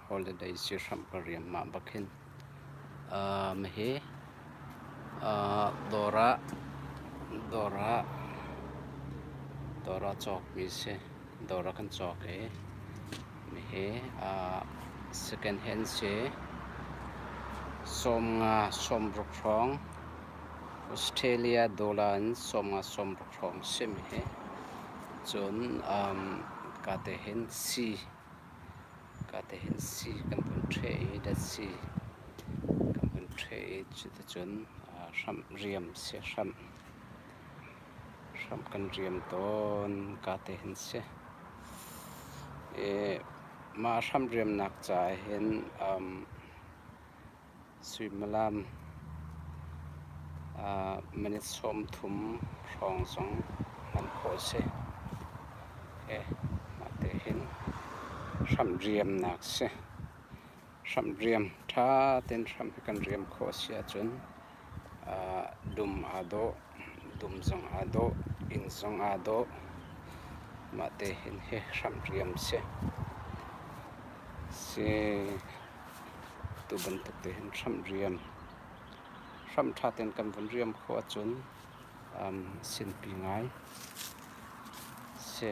Holiday si hramh ka riam mah bak hin. Hihi dawr ah dawr ah dawr ah cawkmi si. Dawr ah kan cawk i hihi second hand si. 50 60 hrawng Australia dollar in 50 60 hrawng simi hi. Cun ka te hin sii ka te hin sii kan vun ṭheh i datsi kan vun ṭheh i cuticun hramh riam si hramh hramh kan riam tawn ka te hin si. I mah hramh riamnak caah hin Suimilam minute 30 hrawng zong hman khawh a si. Mah te hin hramh riamnak si. Hramh riam ṭha tein hramh hi kan riam khawh a si ahcun dum aa dawh, dum zong aa dawh, inn zong aa dawh. Mah te hin hi hramh riam si. Si. Tu bantuk te hin hramh riam hramh ṭha tein kan vun riam khawh ahcun sinpi ngai si.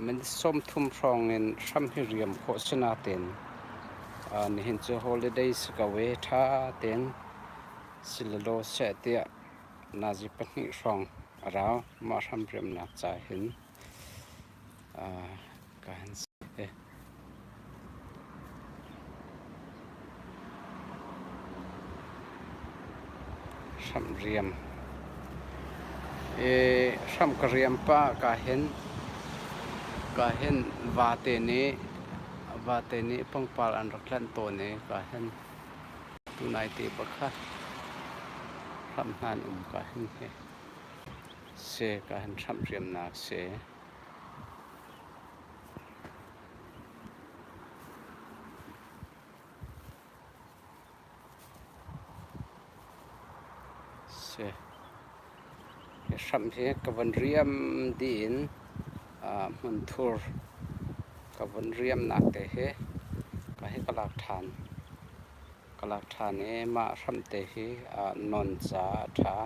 Minute 30 hrawng in hram hi riam khawh si nain nihin cu holiday si ko i ṭha tein si le law seh tiah nazi pahnih hrawng a rau. Mah hram riamnak ca hin Hramh riam. Hramh ka riam pah ka hin ka hin vate nih vate nih pangpar an rak tlanh tawn i ka hin tunai te bak kha hramh hna an um ka hin hi. Si ka hin hramh riamnak si. Si. Hi hramh hi ka von riam dih in hmunthur ka von riamnak te hi ka hi ka lak ṭhan. Ka lak ṭhan i mah hramte hi non caah a ṭha.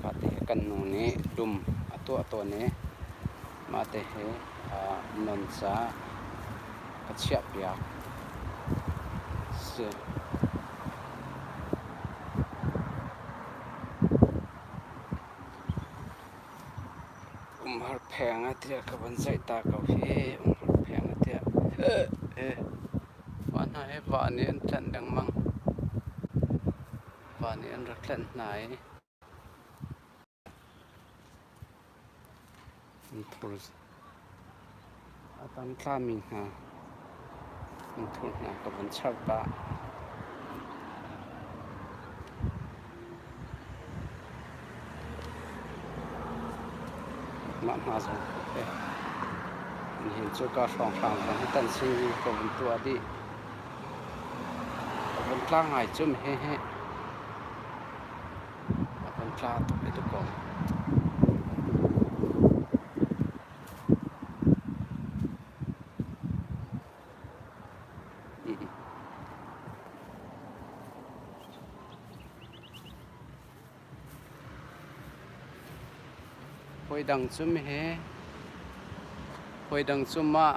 Mahte hi kan nu nih dum a tuah tawn i mahte hi non caah ka chiahpiak. Si. Umhar pheng ah tiah ka von zaih ta ko hi. Umhar pheng ah tiah. Mah hna hi va nih an tlanh lengmang. Va nih an rak tlanh hna i an thur a tang tlami hna an thur hna ka von char pah. Mah hna zong he nihin cu ka hrawnghrang zong hi tan si ka vun tuah dih. Ka vun tla ngai cu hehe. A vun tla tuk i dakaw. Hawi dang cu mihi hawi dang cu mah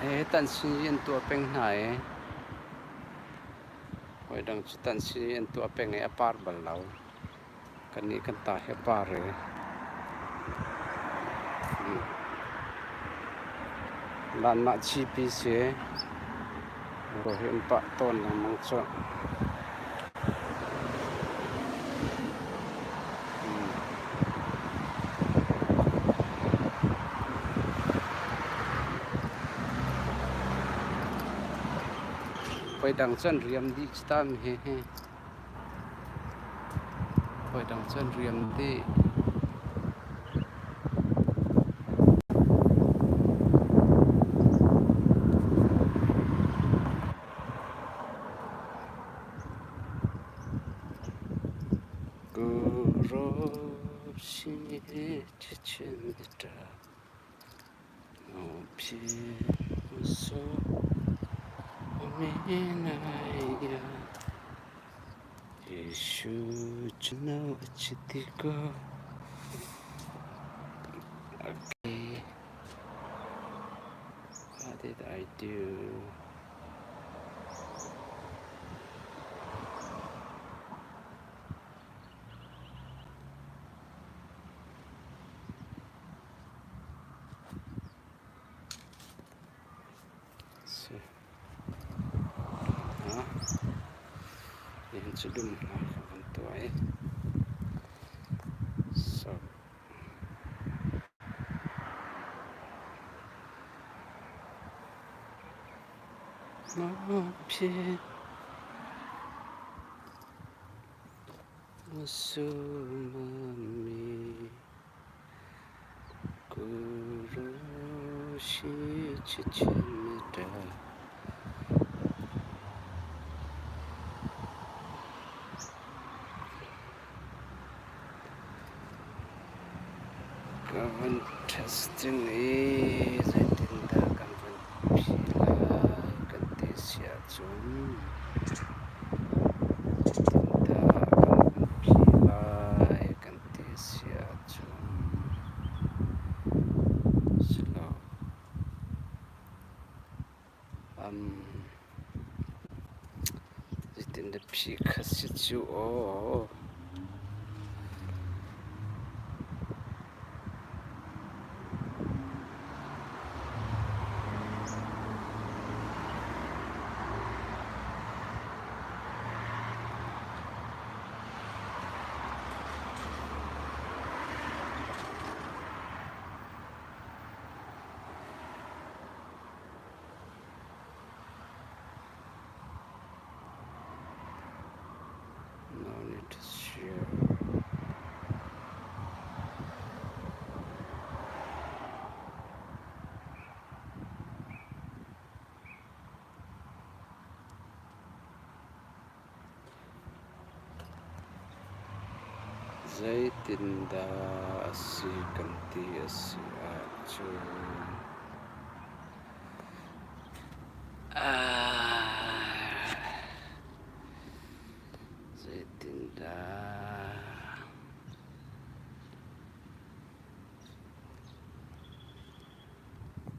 hihi tanhsin an tuah peng hna i hawi dang cu tanhsin an tuah peng i a par bal lo. Kannih kan ta hi a par i Vanmah chipi si rawl hi an pah tawn lengmang cu. Voi dang cu an riam dih cu ta mi hi. Voi dang cu an riam dih. Chichen Itza Okay, what did I do? Si. Nihin cu dum hna ka van tuah i so Musumami Ka van testing i zeitindah kan van phi lai kan ti si ahcun zeitindah kan van phi lai kan ti si ahcun silo. Zeitindah phi kha si cu aw. No need to share. Zeitindah a si kan ti a si ahcun zeitindah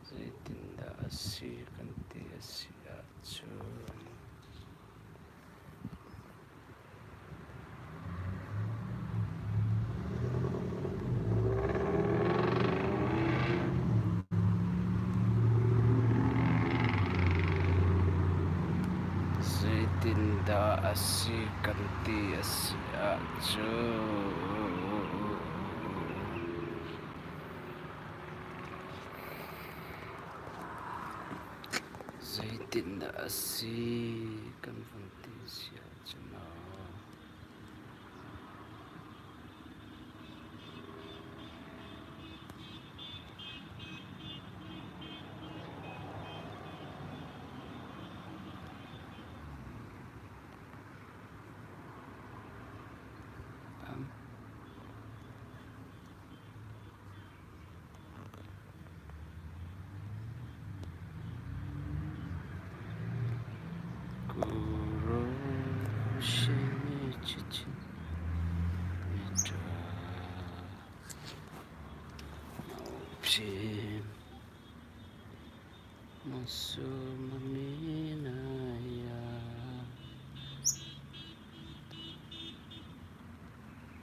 zeitindah a si kan ti a si ahcun. Zeitindah a si kan ti a si ahcun. Zeitindah a si kan vun ti si ahcun maw?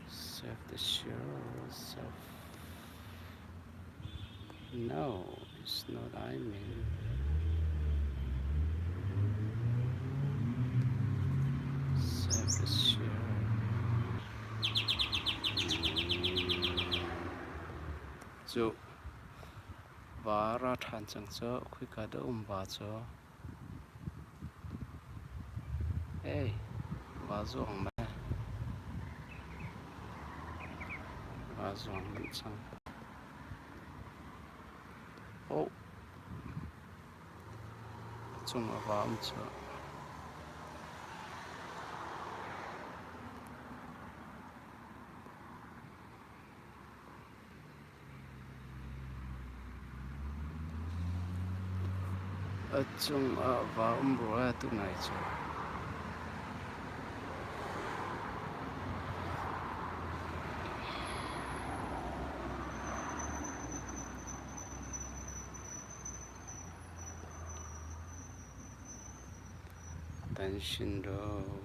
Save the share, save. No, it's not I mean. Save the share. Cu va ra ṭhan cang cu khuika dah um va cu. Hey, va zuang me. Va zuang manh cang. Oh. A cung a va um cu. A cungah va um rua tunai cu. Tan shin do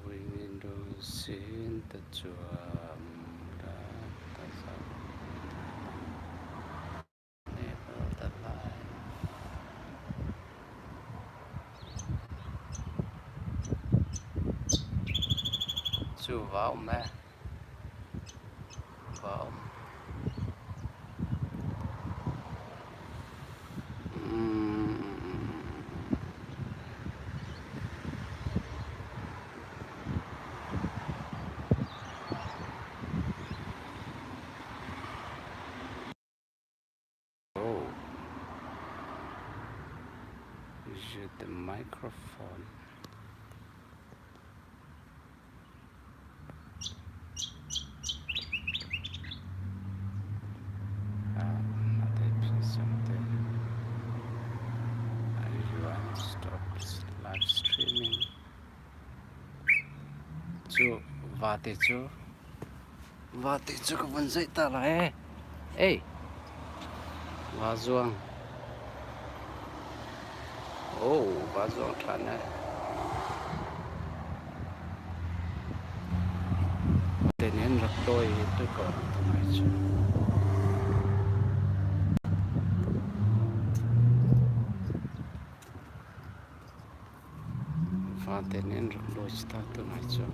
wingin do sin ta cuam la ta za never the life. Cu va um eh. Va um. Oh. Is the microphone. Something. I want to stop live streaming. Cu vate cu vate cu ka vun zeih ta lai. Ei, va zuang. Oh, va zuang ṭhan eh. Te nen rak dawi tu ko tumai cu. Vate nen rak dawi ta tunai cu.